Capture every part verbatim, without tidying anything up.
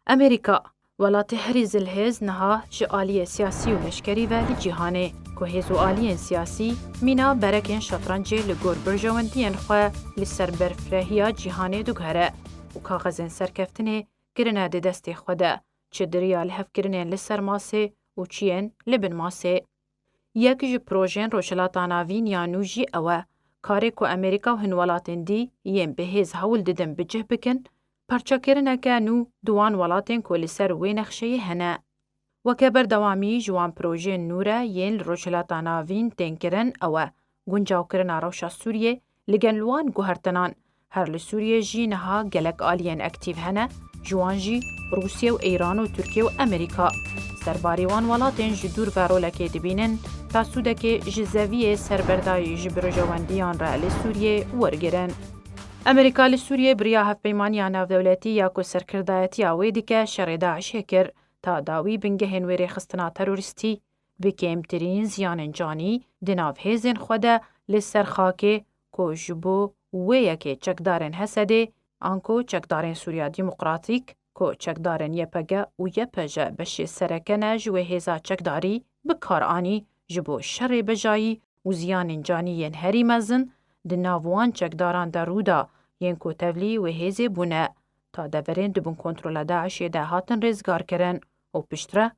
Amerîka, welatê herî zilhêz niha ji aliyê siyasî û leşkerî ve li cîhanê, ku hêz û aliyên siyasî mîna berekên şetrancê li gor berjewendiyên xwe li ser berfrehiya cîhanê diguhere û kaxezên serkeftinê kirine di destê xwe de, çi di riya lihevkirinên li ser masê û çi yên li bin masê. Yek ji projeyên Rojhilata Navîn ya nû jî ew e, karê ku Amerîka û hin welatên dî yên bi hêz hewl didin bi cih bikin, parçekirineke nû di wan welatên ku li ser wê nexşeyê hene. Weke berdewamî ji wan projeyên nû re yên li Rojhilata Navîn tên kirin ew e, guncawkirina rewşa Sûriyê li gel wan guhertinan. Her li Sûriyê jî niha gelek aliyên aktîf hene, ji wan jî Rûsye û Îran û Tirkiye û Amerîka. Serbarî wan welatên ji dûr ve rolekê dibînin, ta sûdekê ji zeviyê serberdayî ji berjewendiyan re li Sûriyê wergirin. Amerîka li Sûriyê bi riya hevpeymaniya navdewletî ya ku serkirdayetiya wê dike şerê DAIŞê kir, ta dawî bingehên wê rêxistina terorîstî bi kêmtirîn ziyanên canî di nav hêzên xwe de li ser xakê ku ji bo wê yekê çekdarên Hesedê, anku çekdarên Sûriya Demokratîk, ku çekdarên Y P G û Y P J beşê sereke ne ji wê hêza çekdarî, bi kar anî, ji bo şerê bejayî û ziyanên canî yên herî mezin di nav wan çekdaran de rû da, yên ku tevlî wê hêzê bûne, ta deverên di bin kontrola DAIŞê de hatin rêzgarkirin û piştre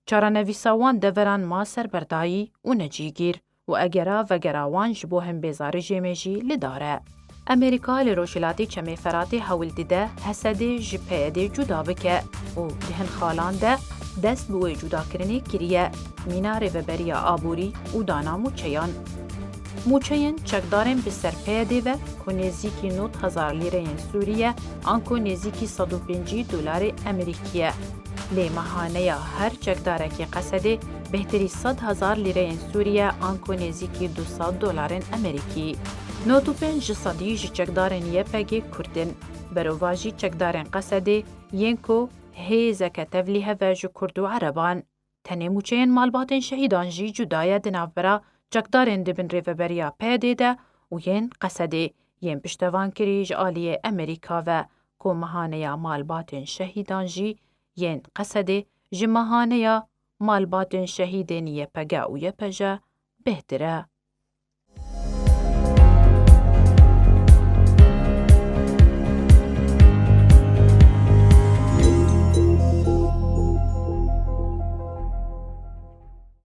çarenivîsa wan deveran ma serberdayî û necîgîr û egera vegera wan ji bo himbêza rejîmê jî li dar e. Amerîka li Rojhilatî Çemê Feratê hewl dide Hesedê ji P Y D'ê cuda bike û di hin xalan de dest bi wê cudakirinê kiriye, mîna rêveberiya aborî û dana mûçeyan. Mûçeyên çekdarên bi ser P Y D'ê ve ku nêzîkî nod hezar lîreyên Sûrî ye, anku nêzîkî sed û pêncî dolarê Amerîkî ye. Lê mehaneya her çekdarekî Qesedê bêhtirî sed hezar lîreyên Sûrî ye, anku nêzîkî du sed dolarên Amerîkî. Nod û pênc ji sedî ji çekdarên Y P G Kurd in. Berovajî çekdarên Qesedê yên ku hêzeke tevlî heve ji Kurd û Ereban. Tenê mûçeyên malbatên şehîdan jî cuda ye di navbera çekdarên di bin rêveberiya P Y D'ê de û yên Qesedê yên piştevankirî ji aliyê Amerîka ve, ku mehaneya malbatên şehîdan jî yên Qesedê ji mehaneya malbatên şehîdên Y P G û Y P J bêhtir e.